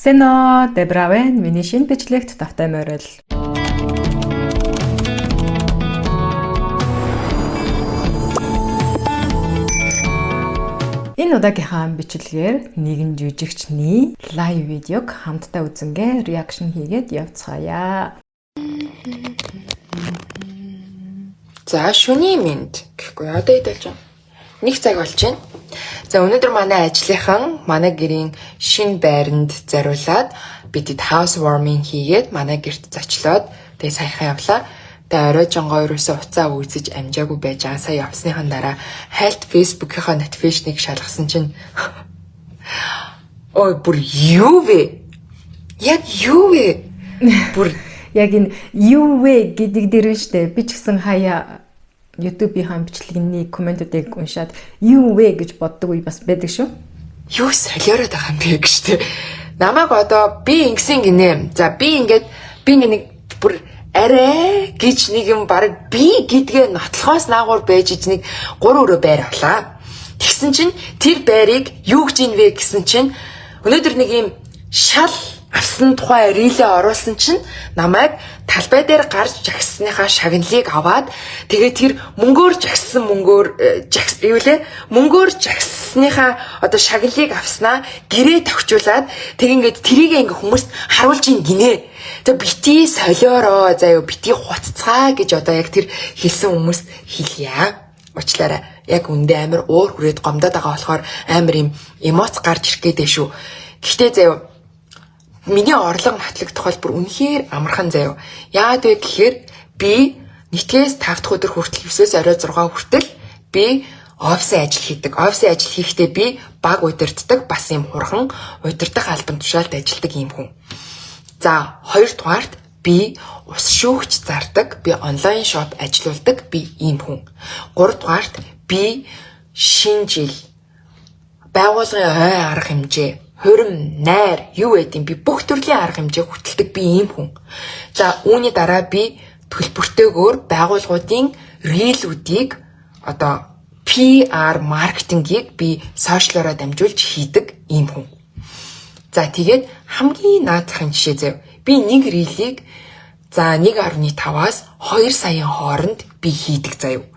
Сено Дебравен миний шинэ бичлэгт тавтай морил. Энэ удаагийнхаа бичлэгээр нэгэн жүжигчний live видеог хамтдаа үзэнгээ reaction хийгээд явцгаая. За шүний мэнд гэхгүй одоо хэд болж байна? Нэг цаг болж байна. За өнөөдөр манай ажлынхан манай гэрийн шинэ байранд зориулаад бид house warming хийгээд манай гэрт зочлоод тэгээ саяхан явлаа. Тэгээ орой жонгоо ерөөсөө уцаа үүсэж амжаагүй байж байгаа. Сая явсныхан дараа хайлт Facebook-ийнхаа notification-ыг шалгасан чинь ой бүр юу вэ? Яг юу вэ? Бүр Яг энэ юу вэ гэдэг дээр нь штэ. Би ч гэсэн хаяа YouTube-ийн бичлэгний комментүүдийг уншаад юу вэ гэж боддог үе бас байдаг шүү. Юу солиороод байгаа юм бэ гэж тэ. Намайг одоо би ингэсэн гинэ. За би ингээд би ингээ нэг бүр арай гэж нэг юм баг би гэдгээ нотлохоос наагур байж иж нэг 3 өрөө байр авлаа. Тэгсэн чинь тэр байрыг юу гэж ин вэ гэсэн чинь өнөөдөр нэг юм шал авсан тухай рилээ оруулсан чинь намайг талбай дээр гарч жагссныхаа шагналыг аваад тэгээ тэр мөнгөөр жагссан мөнгөөр жагс юу лээ мөнгөөр жагссныхаа одоо шагналыг авснаа гэрээ тохижуулаад тэг ингээд тэрийг ингээ хүмүүст харуулж ин гинэ. Тэг бити солиороо заяо бити хуццгаа гэж одоо яг тэр хэлсэн хүмүүст хэлье. Уучлаарай. Яг үндэ амар уур хүрээд гомдоод байгаа болохоор амар юм эмоц гарч ирэх гээд шүү. Гэхдээ заяо миний орлого нотлогдох бол бүр үнэхээр амархан заяо. Яагаад вэ гэхээр би нэгтгэс 5 дахь өдөр хүртэл 9-өөс орой 6 хүртэл би офисын ажил хийдэг. Офисын ажил хийхдээ би баг удирддаг, бас юм хурхан удирдах албан тушаалд ажилладаг юм хүн. За, хоёрдугаарт би ус шүүгч зардаг, би онлайн шоп ажилуулдаг, би ийм хүн. Гуравдугаарт би шинэ жил байгуулгын ой арга хэмжээ, хурим, найр юу байдیں۔ Би бүх төрлийн арга хэмжээ хөтэлдэг би ийм хүн. За үүний дараа би төлбөртэйгээр байгууллагуудын рилүүдийг одоо PR маркетингийг би сошиалороо дамжуулж хийдэг ийм хүн. За тэгээд хамгийн наад захын жишээ заяа. Би нэг рилийг за 1.5-аас 2 саяын хооронд би хийдэг заяа.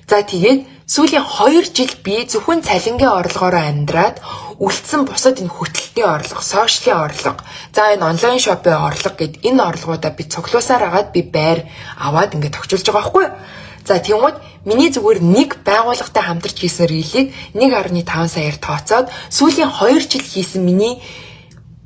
За тэгээд сүүлийн 2 жил би зөвхөн цалингийн орлогоороо амьдраад үлдсэн бусад энэ хөтөлтийн орлого, сошиалын орлого, за энэ онлайн шопын орлого гэд энэ орлогоудаа би цуглуулсаар агаад би байр аваад ингээд тохижуулж байгаа байхгүй юу? За тэгмүүд миний зүгээр нэг байгууллагатай хамтарч хийсэн рилийг 1.5 саяар тооцоод сүүлийн 2 жил хийсэн миний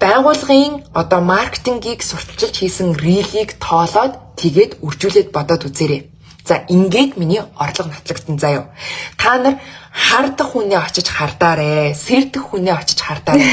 байгууллагын одоо маркетингийг сурталчилж хийсэн рилийг тоолоод тэгээд үржүүлээд бодоод үзээрэй. За ингээд миний орлого нотлогдсон заяо. Та нар хардах хүнээ очиж хардаарэ. Сэрдэх хүнээ очиж хардаарэ.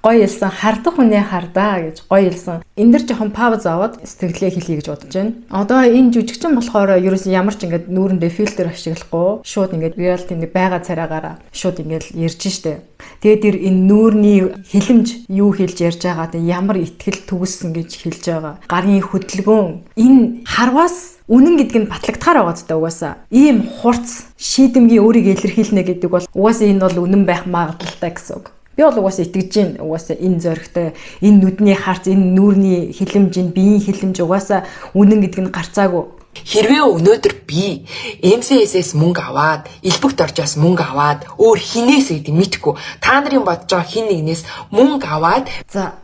Гоё хэлсэн, хардах хүнээ хардаа гэж гоё хэлсэн. Энэ дэр жоохон пауз аваад сэтгэлээ хэлье гэж бодож байна. Одоо энэ жүжигчин болохоор ерөөс ямар ч ингээд нүүрэндээ фильтр ашиглахгүй шууд ингээд реалити нэг байгаа царайгаараа шууд ингээд ярьж штэ. Тэгээд тэр энэ нүүрний хилэмж юу хэлж ярьж байгаа, тэг ямар итгэл төгссөн гэж хэлж байгаа. Гарын хөдөлгөөн энэ харвас үнэн гэдг нь батлагдахаар байгаа зү угаасаа. Ийм хурц шийдэмгийн өөрийг илэрхийлнэ гэдэг бол угаасаа энэ бол үнэн байх магадлалтай гэсэн үг. Би бол угаасаа итгэж байна. Угаасаа энэ зоригтой, энэ нүдний харц, энэ нүүрний хилэмж, энэ биеийн хилэмж угаасаа үнэн гэдг нь гарцаагүй. Хэрвээ өнөөдөр би MCS-ээс мөнгө аваад, элбэгт оржоос мөнгө аваад, өөр хинээс гэдэг мэдхгүй. Та нарын бодож байгаа хин нэгнээс мөнгө аваад за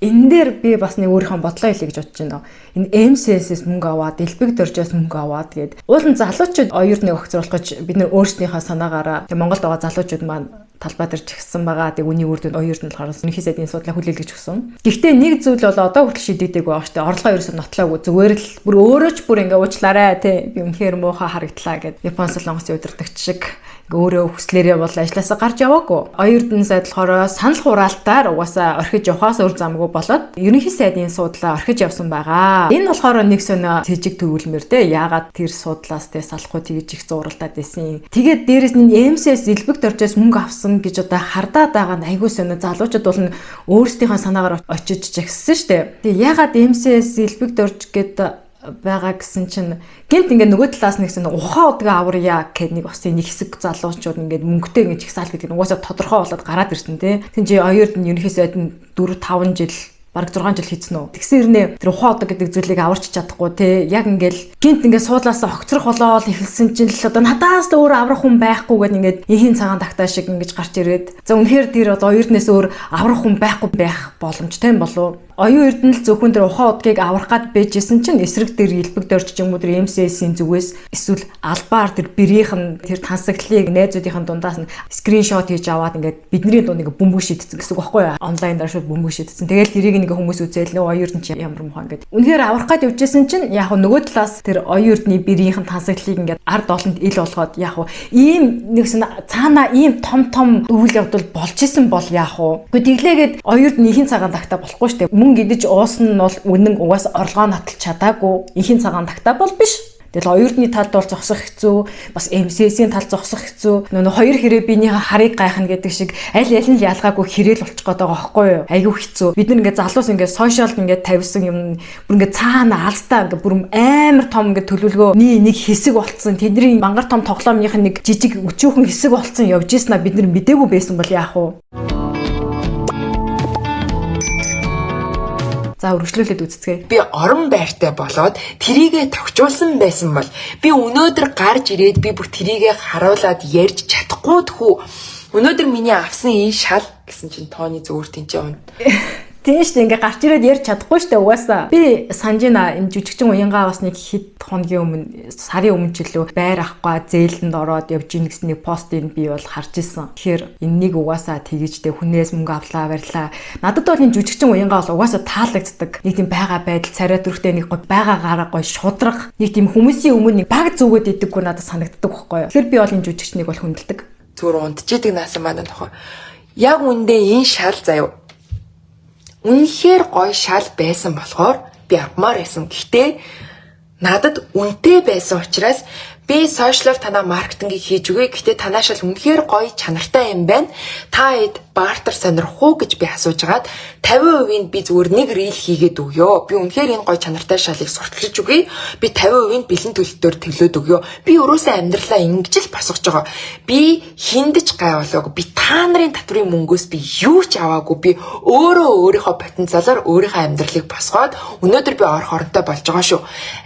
энэ дээр би бас нэг өөрийнхөө бодлоо хэлье гэж бодож байна. Энэ MCS-ээс мөнгө аваад, элбэг дөржөөс мөнгө аваад гээд уулын залуучууд оюур нэг огцруулах гэж бид нэр өөрсдийнхөө санаагаараа Монголд байгаа залуучууд маань талбай дээр чигссэн байгаа. Тэг үний үр дүн оюур нь болохоор ерөнхий сайдын судлаа хүлээлгэж өгсөн. Гэхдээ нэг зүйл бол одоо хүртэл шийдэгдээгүй байгаа шүү дээ. Орлогоо ерөөсөө нотлоогүй. Зүгээр л бүр өөрөө ч бүр ингээ уучлаарай тий. Би үнэхээр муухай харагдлаа гэд Япон солонгосын удирдагч шиг өөрөө хүслээрээ бол ажилласаа гарч яваагүй. Оюурдын сайд болохоор санал хураалтаар угаасаа орхиж явахаас өөр замгүй болоод ерөнхий сайдын суудлаа орхиж явсан байгаа. Энэ болохоор нэг сонио сэжиг төрүүлмээр те яагаад тэр суудлаас те салахгүй тэгж их зуралдаад исэн. Тэгээд дээрэс нь MCS элбэг доржоос мөнгө авсан гэж одоо хардаад байгаа нь айгүй сонио залуучууд бол нь өөрсдийнхөө санаагаар очиж жагссан штэ. Тэгээ яагаад MCS элбэг дорж гээд байгаа гэсэн чинь гинт ингээд нөгөө талаас нэгсэн ухаан удгаа аварья гэх нэг бас нэг хэсэг залуучууд ингээд мөнгөтэй ингээд чигсаал гэдэг нь угаасаа тодорхой болоод гараад ирсэн тий. Тин чи оёрд нь ерөнхийсөө 4 5 жил бараг 6 жил хийцэн үү. Тэгсэн хэрнээ тэр ухаан удаг гэдэг зүйлийг аварч чадахгүй те. Яг ингээл гинт ингээд суудлаасаа огцрох болоод эхэлсэн чинь л одоо надаас л өөр аврах хүн байхгүй гэд ингээд инхийн цагаан тагтаа шиг ингэж гарч ирээд. За үнэхээр тэр одоо оёрнээс өөр аврах хүн байхгүй байх боломжтой юм болов уу? Оюун эрдэнэ л зөвхөн тэр ухаан удгийг аврах гад байжсэн чинь эсрэг дээр элбэг дөрч ч юм уу тэр MCS-ийн зүгээс эсвэл албаар тэр бэрийнх нь тэр тансаглалыг найзуудынхын дундаас нь скриншот хийж аваад ингээд бидний дунд ингээд бөмбөг шидсэн гэсэн үг байхгүй юу? Онлайн дээр шууд бөмбөг шидсэн. Тэгэл тэрийг нэг хүмүүс үзээл нөө оюун эрдэнэ чи ямар муухай ингээд. Үнэхээр аврах гад явжсэн чинь яг нөгөө талаас тэр оюун эрдний бэрийнх нь тансаглалыг ингээд ард олонд ил болгоод яг ийм нэгсэн цаанаа ийм том том үйл явдал болж исэн бол яах вэ? Гэхдээ тэглээгээд оюун эрдэнэ ихэн цагаан тагтаа болохгүй шүү дээ. Мөнгө идэж уусан нь бол үнэн угаас орлогоо наталж чадаагүй ихэн цагаан тагтаа бол биш. Тэгэл оюутны талд бол зогсох хэцүү, бас MCS-ийн талд зогсох хэцүү. Нөө хоёр хэрэг биенийхээ харыг гайхна гэдэг шиг аль аль нь ялгаагүй хэрээл болчих гээд байгаа байхгүй юу? Айгүй хэцүү. Бид нар ингээд залуус ингээд сошиалд ингээд тавьсан юм бүр ингээд цаана алстаа ингээд бүр амар том ингээд төлөвлөгөөний нэг хэсэг болцсон. Тэдний мангар том тоглоомных нь нэг жижиг өчүүхэн хэсэг болцсон явж ийсэн а бид нар мдээгүй байсан бол яах вэ? За үргэлжлүүлээд үзцгээе. Би орон байртай болоод тэрийгэ тохижуулсан байсан бол би өнөөдөр гарч ирээд би бүр тэрийгэ харуулад ярьж чадахгүй тхүү. Өнөөдөр миний авсан энэ шал гэсэн чинь тооны зөөр тэнцээ унд. Тийм шүү дээ. Ингээ гарч ирээд ярьж чадахгүй шүү дээ угаасаа. Би санжина энэ жүжигчин уянгаа бас нэг хэд хоногийн өмнө сарын өмнө ч илүү байр авахгүй зээлэнд ороод явж ийн гэсэн нэг постыг би бол харж исэн. Тэгэхээр энэнийг угаасаа тэгэж тэ хүнээс мөнгө авлаа барьлаа. Надад бол энэ жүжигчин уянгаа бол угаасаа таалагддаг. Нэг тийм байгаа байдал царай төрхтэй нэг гой байгаагаараа гой шудраг. Нэг тийм хүмүүсийн өмнө нэг баг зүгээд идэггүй надад санагддаг байхгүй юу. Тэгэхээр би бол энэ жүжигчнийг бол хүндэлдэг. Зүгээр унтжидэг наасан манай нохоо. Яг үндэ энэ шал заяа. Үнэхээр гоё шал байсан болохоор би авмаар байсан. Гэхдээ надад үнэтэй байсан учраас би сошиалар танаа маркетингийг хийж өгье. Гэхдээ танаа шал үнэхээр гоё чанартай юм байна. Та хэд бартер сонирх уу гэж би асууж агаад 50%-ийг би зүгээр нэг рил хийгээд өгөө. Би үнэхээр энэ гоё чанартай шалыг сурталчилж өгье. Би 50%-ийг бэлэн төлөлтөөр төлөөд өгөө. Би өөрөөсөө амьдралаа ингэж л босгож байгаа. Би хиндэж гай болоогүй. Би та нарын татврын мөнгөөс би юу ч аваагүй. Би өөрөө өөрийнхөө потенциалаар өөрийнхөө амьдралыг босгоод өнөөдөр би орох оронтой болж байгаа шүү.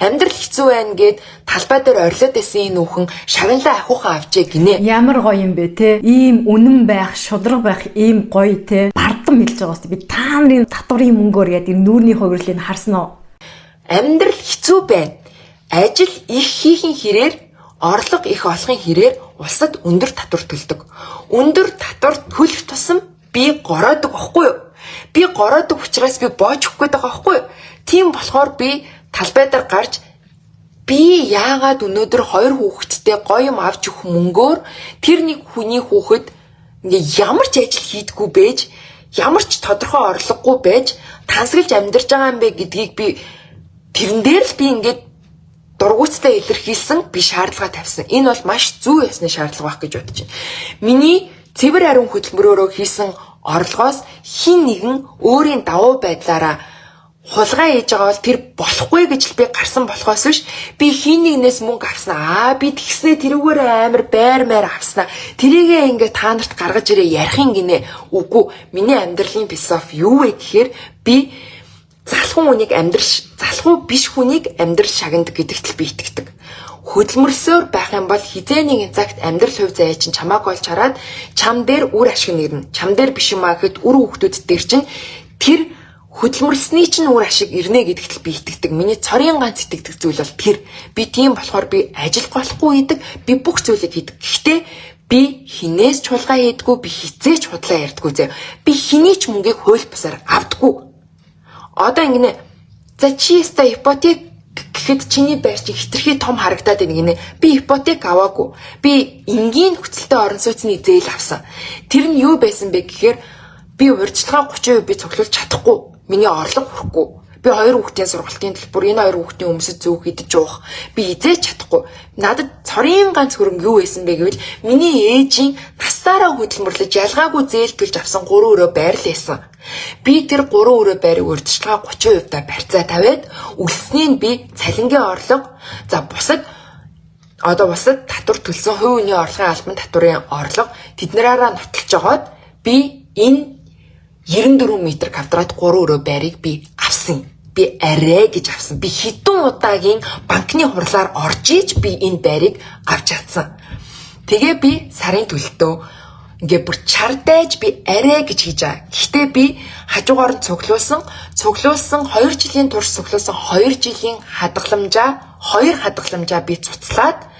Амьдрал хэцүү байна гэд талбай дээр орилоод байсан энэ хүүхэн шагналаа ахиухан авчээ гинэ. Ямар гоё юм бэ те. Ийм үнэн байх, шудраг байх ийм гоё те. Бардам хэлж байгаа юм. Би та нарын татврын мөнгөөр яа тэр нүүрний хувирлыг харсан уу? Амьдрал хэцүү байна. Ажил их хийхин хэрээр, орлого их олохын хэрээр улсад өндөр татвар төлдөг. Өндөр татвар төлөх тусам би гороодог байхгүй юу? Би гороодог учраас би боож өгөх гээд байгаа байхгүй юу? Тийм болохоор би талбай дээр гарч би яагаад өнөөдөр хоёр хүүхэдтэй гоё юм авч өгөх мөнгөөр тэр нэг хүний хүүхэд ингээ ямар ч ажил хийдэггүй байж, ямар ч тодорхой орлогогүй байж тансаглаж амьдарч байгаа юм бэ гэдгийг би тэрэн дээр л би ингээд дургууттай илэрхийлсэн, би шаардлага тавьсан. Энэ бол маш зүй ёсны шаардлага байх гэж бодож байна. Миний цэвэр ариун хөдөлмөрөөрөө хийсэн орлогоос хин нэгэн өөрийн давуу байдлаараа хулгай хийж байгаа бол тэр болохгүй гэж л би гарсан болохоос биш би хин нэгнээс мөнгө авсан аа би тэгснээ тэрүүгээр амар байр маяр авснаа тэрийгээ ингээ та нарт гаргаж ирээ ярих юм гинэ. Үгүй, миний амьдралын философи юу вэ гэхээр би залхуу хүнийг амьдрал залхуу биш хүнийг амьдрал шагнадаг гэдэгт л би итгэдэг. Хөдөлмөрлсөөр байх юм бол хизээ нэгэн цагт амьдрал хувь заяа чинь чамааг олж хараад чам дээр үр ашиг нэрнэ. Чам дээр биш юм а гэхэд үр хүүхдүүд дээр чинь тэр хөдөлмөрлсөний чинь үр ашиг ирнэ гэдэгт л би итгэдэг. Миний цорын ганц итгэдэг зүйл бол тэр. Би тийм болохоор би ажил голохгүй хийдэг, би бүх зүйлийг хийдэг. Гэхдээ би хинээс ч хулгай хийдэггүй, би хизээч худлаа ярьдаггүй зэ. Би хэний ч мөнгийг хууль бусаар авдаггүй. Одоо ингэнэ. За чи өстой ипотек гэхэд чиний байр чинь хитрхи том харагдаад байна гинэ. Би ипотек аваагүй. Би энгийн нөхцөлтэй орон сууцны зээл авсан. Тэр нь юу байсан бэ гэхээр би урьдчилгаа 30% би цуглуулж чадахгүй. Миний орлого хүрэхгүй. Би хоёр хүүхдийн сургалтын төлбөр, энэ хоёр хүүхдийн өмсөж зүүх, идэж уух би хизээч чадахгүй. Надад цорын ганц хөрөнгө юу байсан бэ гэвэл миний ээжийн насаараа хөдөлмөрлөж ялгаагүй зээл төлж авсан 3 өрөө байр л байсан. Би тэр 3 өрөө байрыг урьдчилгаа 30% та барьцаа тавиад үлдснийг би цалингийн орлого, за бусад одоо бусад татвар төлсөн хувь хүний орлогын албан татварын орлого тэднэраараа нотолж жогоод би энэ 94 м квадрат 3 өрөө байрыг би авсан. Би арай гэж авсан. Би хэдэн удаагийн банкны хурлаар орж иж би энэ байрыг авч чадсан. Тэгээ би сарын төлөлтөө ингээ бүр чардайж би арай гэж хийж байгаа. Гэхдээ би хажуугаар нь цуглуулсан 2 жилийн турш цуглуулсан 2 жилийн хадгаламжаа, 2 хадгаламжаа би цуцлаад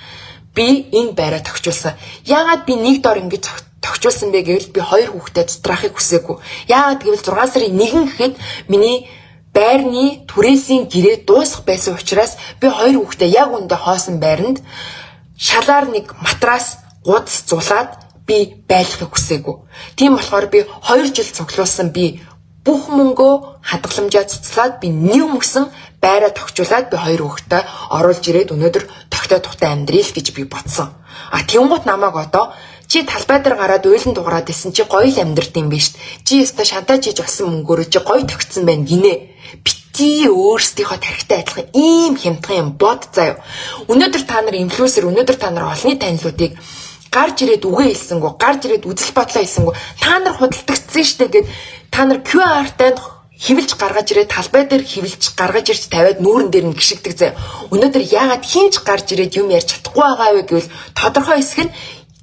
би энэ байраа тохижуулсан. Яагаад би нэг дор ингэж тохижуулсан бэ гэвэл би хоёр хүүхдэд зутраахыг хүсээгүй. Яагаад гэвэл 6 сарын 1 гэхэд миний байрны түрээсийн гэрээ дуусах байсан учраас би хоёр хүүхдээ яг үндэ хоосон байранд шалаар нэг матрас гудас зулаад би байлгахыг хүсээгүй. Тийм болохоор би 2 жил цуглуулсан би бүх мөнгөө хадгаламжаа цуцлаад би нэг мөсөн байраа тохижуулаад би хоёр хүүхдээ оруулж ирээд өнөөдөр тогтоо тухтай амьдрий л гэж би бодсон. А тэнгуут намайг одоо чи талбай дээр гараад уйлан дуграад исэн чи гоё л амьдрд юм биш. Чи өстой шантаж хийж олсон мөнгөөрөө чи гоё тогтсон байна гинэ. Бити өөрсдийнхөө тархитай адилхан ийм хямдхан юм бод заяа. Өнөөдөр та нар инфлюенсер, өнөөдөр та нар олонний танилуудыг гарч ирээд үгээ хэлсэнгүү, гарч ирээд үзэл бодлоо хэлсэнгүү, та нар худалдагдсан штэ гэд та нар QR-тай хэвлж гаргаж ирээд талбай дээр хэвлж гаргаж ирж тавиад нүүрэн дээр нь гიშгдэг заяа. Өнөөдөр яагаад хинч гарч ирээд юм ярьж чадахгүй байгаа вэ гэвэл тодорхой хэсэг нь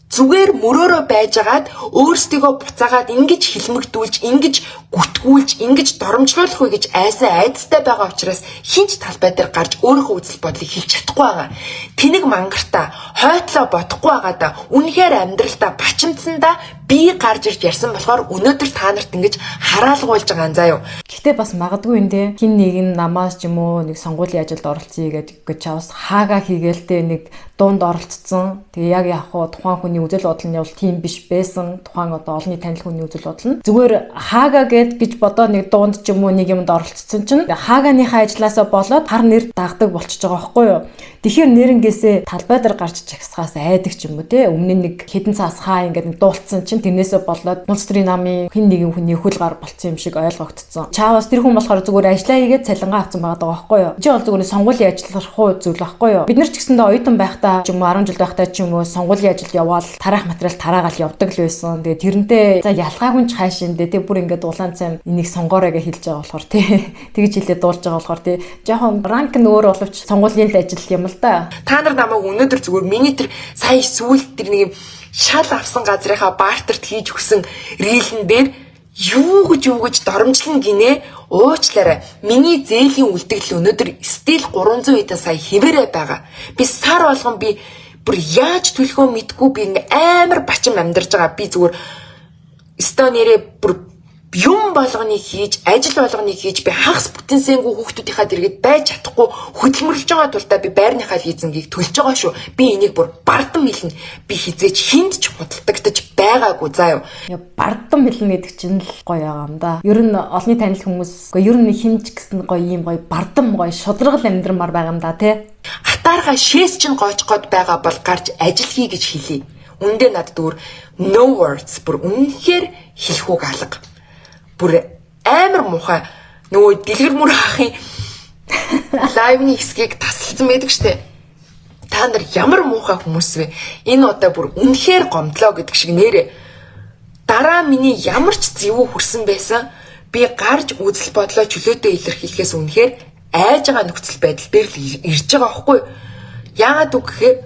зүгээр мөрөөрөө байжгаад өөрсдийгөө буцаагаад ингэж хилмигдүүлж, ингэж гүтгүүлж, ингэж доромжлуулах үе гэж айсан айдастай байгаа учраас хинч талбай дээр гарч өөрийнхөө үзэл бодлыг хэлж чадахгүй байгаа. Тэнэг мангартаа хойтлоо бодохгүй байгаадаа үнэхээр амьдралдаа бачимдсандаа би гарч ирж ярьсан болохоор өнөөдөр та нарт ингэж хараалгуулж байгаа юм заа юу. Гэхдээ бас магадгүй энэ те хин нэг нь намаас ч юм уу нэг сонгуулийн ажилд оролцъё гэдэг гэж чавс хаага хийгээл те нэг дунд оролцсон. Тэгээ яг яг хуу тухайн хүний үзэл бодол нь бол тийм биш байсан. Тухайн одоо олонний танил хүний үзэл бодол нь зүгээр хаага гэд гэж бодоо нэг дунд ч юм уу нэг юмд оролцсон чинь хааганыхаа ажилласаа болоод хар нэр дагдаг болчихж байгаа байхгүй юу. Тэгэхээр нэрнгээсээ талбай дээр гарч чагсахаас айдаг ч юм уу те. Өмнө нь нэг хэдэн цаас хаа ингээд дуулцсан чинь тэрнээсээ болоод улс төрийн намын хин нэгэн хүний хөл гар болцсон юм шиг ойлгогдсон. Чаавас тэр хүн болохоор зүгээр ажиллаа хийгээд цалингаа авсан байгаа даа байхгүй юу. Чи бол зүгээр сонгуулийн ажиллах уу зүйл байхгүй юу. Бид нар ч гэсэндээ оюутан байхдаа ч юм уу 10 жил байхдаа ч юм уу сонгуулийн ажилд яваал тараах материал тараагаал явдаг л байсан. Тэгээ тэрнтэй за ялгаагүй ч хайш юм дээ те бүр ингээд улаан цайм энийг сонгоорой гэж хэлж байгаа болохоор те тэгж хэлээ дуулж байгаа болохоор те жоохон ранк нь өөр боловч сонгуулийн л ажил юм л да. Та нар намайг өнөөдөр зүгээр миний тэр сая сүүлд тэр нэг юм шал авсан газрынхаа бартерт хийж өгсөн reel эн дээр юу гэж доромжлон гинэ уучлаарай. Миний зээлийн үлдэгдэл өнөөдөр still 300 хэдэн сая хэвээрээ байгаа. Би сар болгон би бүр яаж төлөхөө мэдгүй би ингээ амар бачин амьдарч байгаа. Би зүгээр өстой нэрээ бүр юм болгоныг хийж, ажил болгоныг хийж би хагас бүтэнсэнгүй хүүхдүүдийнхаа дэргэд байж чадахгүй хөдөлмөрлөж байгаа тулдаа би байрныхаа лизингийг төлж байгаа шүү. Би энийг бүр бардам хэлнэ. Би хизээч хүнд ч худалдагдаж байгаагүй заа юу. Бардам хэлнэ гэдэг чинь л гоё байгаа юм да. Ер нь олонний танил хүмүүс, ер нь хинч гэсэн гоё юм гоё бардам гоё шударгал амьдрмаар байгаа юм да тий. Атаарха шээс чинь гооч год байгаа бол гарч ажил хий гэж хэлье. Үндэ надад өөр no words бүр үнэхээр хэлэх үг алга. Бүр амар муухай нөгөө дэлгэр мөр хаахын live ны хэсгийг тасалсан байдаг штэ. Та нар ямар муухай хүмүүс вэ? Энэ удаа бүр үнэхээр гомдлоо гэдэг шиг нэрээ. Дараа миний ямар ч зэвүү хүрсэн байсан би гарч үзэл бодлоо чөлөөтэй илэрхийлэхээс үнэхээр айж байгаа нөхцөл байдал дээр л ирж байгаа байхгүй юу? Яагаад үг гэхээр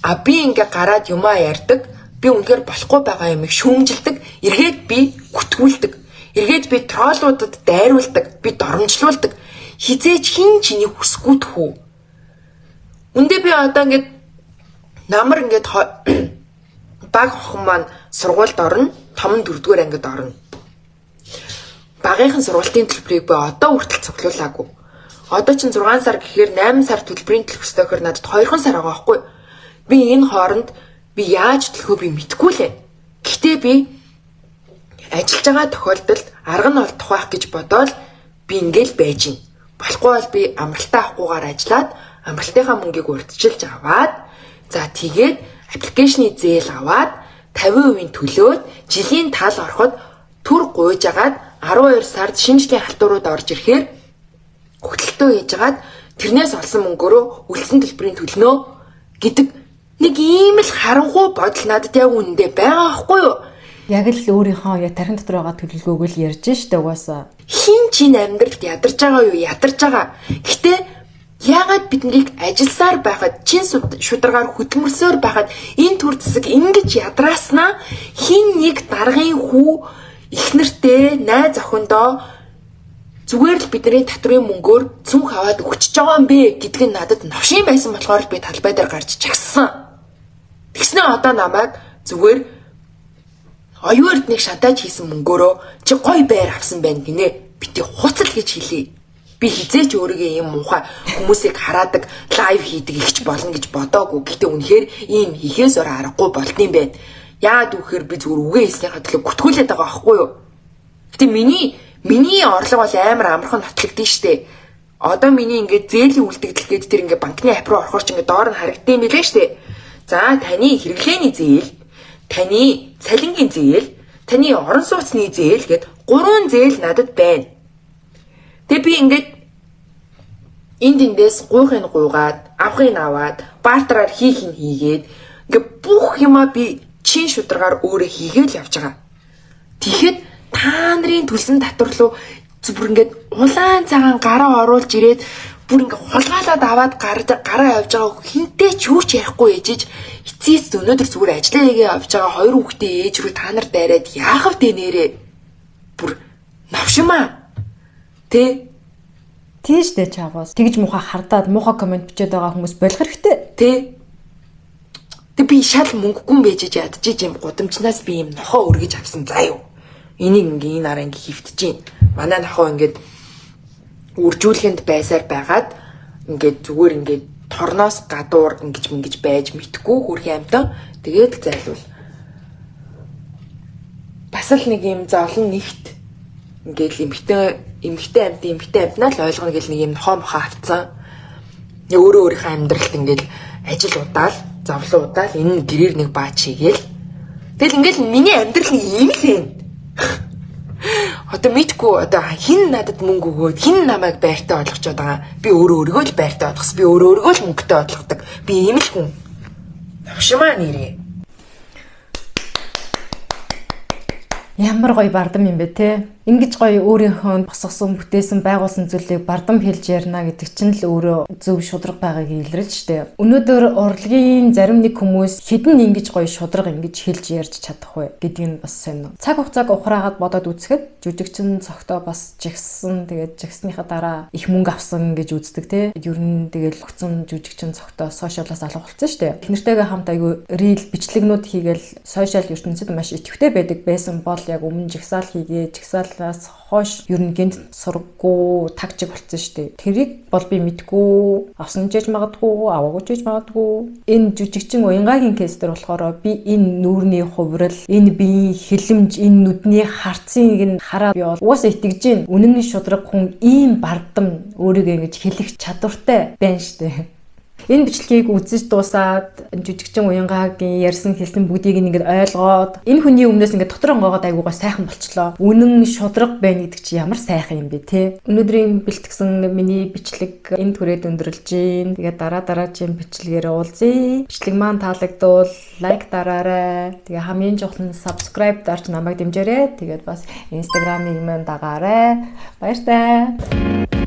а би ингээ гараад юмаа ярьдаг, би үнэхээр болохгүй байгаа юмыг шүүмжилдэг, эргээд би гүтгүүлдэг. Эргээд би troll уудад дайруулдаг, би доромжлуулдаг. Хизээч хин чиний хүсгүй тхүү. Үндэ би одоо ингээд намар ингээд баг охин маань сургуульд орно, том нь 4-р ангид орно. Багийнхан сургуулийн төлбөрийг би одоо хүртэл цуглуулаагүй. Одоо чинь 6 сар гэхээр 8 сар төлбөрийн төлөх ёстой гэхээр надад 2 сар байгаа байхгүй. Би энэ хооронд би яаж төлөхөө би мэдэхгүй лээ. Гэхдээ би ажиллаж байгаа тохиолдолд арга нь олдох байх гэж бодоол би ингээл байж гин. Болохгүй бол би амралтаа авахгүйгээр ажиллаад амралтынхаа мөнгийг урьдчилж аваад, за тэгээд application ы зээл аваад 50% төлөөд, жилийн тал ороход түр гуйж агаад, 12 сард шинэ жилийн халтурууд орж ирэхээр хөтөлтөө хийж агаад, тэрнээс олсон мөнгөөрөө үлдсэн төлбөрийг төлнө гэдэг нэг ийм л харанхуй бодол надад яг үнэндээ байгаа байхгүй юу? Яг л өөрийнхөө яг тархин дотор байгаа төлөвлөгөөг л ярьж штэ угаасаа. Хин чинь амьдралд ядарч байгаа юу? Ядарч байгаа. Гэтэ яагаад бид нарыг ажилласаар байхад, чин шударгаар хөдөлмөрсөөр байхад энэ төр зэсэг ингэж ядрааснаа хин нэг даргын хүү эхнэртэй, найз охиндоо зүгээр л бидний татврын мөнгөөр цүнх аваад өгчөж байгаа юм бэ гэдг нь надад новшин байсан болохоор би талбай дээр гарч чагссан. Тэгснэ одоо намайг зүгээр оюун эрднийг шантаж хийсэн мөнгөөрөө чи гой байр авсан байна гинэ. Бити хуцал гэж хэлье. Би хизээч өөрийгөө ийм муухай хүмүүсийг хараадаг, live хийдэг ихч болно гэж бодоагүй. Гэтэ үнэхээр ийм хийхээс өөр аргагүй болдсон юм байна. Яагаад гэвэл би зүгээр үгээ хэлснийхаа төлөө гүтгүүлээд байгаа байхгүй юу? Гэтэ миний орлого бол амар амархан нотлогдсон штэ. Одоо миний ингээд зээлийн үлдэгдэл гээд тэр ингээд банкны app руу орохоор ч ингээд доор нь харагдсан юм билээ штэ. За, таны хэрэглээний зээл, таны цалингийн зээл, таны орон сууцны зээл гээд гурван зээл надад байна. Тэгээ би ингээд энд тэндээс гуйхыг гуйгаад, авахыг аваад, бартераар хийх нь хийгээд, ингээд бүх юмаа би чин шударгаар өөрөө хийгээл явж байгаа. Тэгэхэд та нарын төлсөн татвар руу зүбэр ингээд улаан цагаан гараа оруулж ирээд бүр ингээд хулгайлаад аваад гараа явж байгаа хинтээ ч юу ч ярихгүй ээжиж, эцээс өнөөдөр зүгээр ажиллаа хийгээ явж байгаа хоёр хүүхдээ ээж рүү та нар дайраад яах вэ нэрээ, бүр новшмаа тэ. Тийш дээ, чаваас. Тэгж муухай хардаад, муухай comment бичээд байгаа хүмүүс болох хэрэгтэй. Тэ. Тэг би шал мөнгөгүй байж ядчихэж юм гудамжнаас би юм нохоо өргөж авсан заа юу. Энийг ингээ энэ араа ингээ хөвтөж чинь. Манай нохоо ингээд үржүүлгэнд байсаар байгаад ингээд зүгээр ингээд торноос гадуур ингэж мингэж байж мэдгүй хөрхийн амтан, тэгээд зайлвал бас л нэг юм зовлон нэгт ингээд эмэгтэй амт эмэгтэй амтнаа л ойлгоно гэл нэг юм нохоо мохоо авцсан. Өөрөө өөрийнхөө амьдралд ингээд ажил удаал, зовлон удаал, энэ гэрээр нэг баач хийгээл. Тэгэл ингээд миний амьдрал нэг юм л юм. Одоо мэдгүй, одоо хэн надад мөнгө өгөөд, хэн намайг байртай болгочоод байгаа. Би өөрөө өөрийгөө л байртай болгосон. Би өөрөө өөрийгөө л мөнгөтэй болгодог. Би ийм л хүн. Новшмаа нэрээ. Ямар гоё бардам юм бэ те. Ингэж гоё өөрийнхөө босгосон, бүтээсэн, байгуулсан зүйлийг бардам хэлж ярина гэдэг чинь л өөрөө зөв шудраг байгааг илрэлж штэ. Өнөөдөр урлагийн зарим нэг хүмүүс хэдэн ингэж гоё шудраг ингэж хэлж ярьж чадах вэ гэдгийг нь бас сонь. Цаг хугацааг ухраагаад бодоод үзэхэд жүжигчин цогтоо бас жигссэн. Тэгээд жигсныхаа дараа их мөнгө авсан гэж үздэг те. Ер нь тэгэл өгцөн жүжигчин цогтоо social оос алга болсон штэ. Эхнэртэйгээ хамт айгүй reel бичлэгнүүд хийгээл social ертөнцид маш идэвхтэй байдаг байсан бол яг өмнө жигсаал хийгээ жигсаалаас хойш ер нь гинт сурггүй тагчиг болцсон шүү дээ. Тэрийг бол би мэдгүй, авсан ч яж магадгүй, аваагүй ч яж магадгүй. Энэ жүжигчин уянгагийн case дээр болохоор би энэ нүүрний хувирал, энэ биеийн хилэмж, энэ нүдний харцыг нь хараад би бол угаасаа итгэж гин. Үнэн шудраг хүн ийм бардам өөрийгөө ингэж хэлэх чадвартай байна шүү дээ. Энэ бичлэгийг үзэж дуусаад жүжигчин уянгагийн ярьсан хэлсэн бүгдийг ингээд ойлгоод, энэ хүний өмнөөс ингээд дотор онгоогоод айгуугаа сайхан болчлоо. Үнэн шудраг байна гэдэг чи ямар сайхан юм бэ те. Өнөөдрийн бэлтгэсэн миний бичлэг энэ түрээд өндөрлж гин. Тэгээд дараа дараагийн бичлэгээр уулзъя. Бичлэг маань таалагдвал like дараарай. Тэгээ хамгийн чухал нь subscribe дарж намайг дэмжээрэй. Тэгээд бас Instagram-ыг маань дагаарай. Баяртай.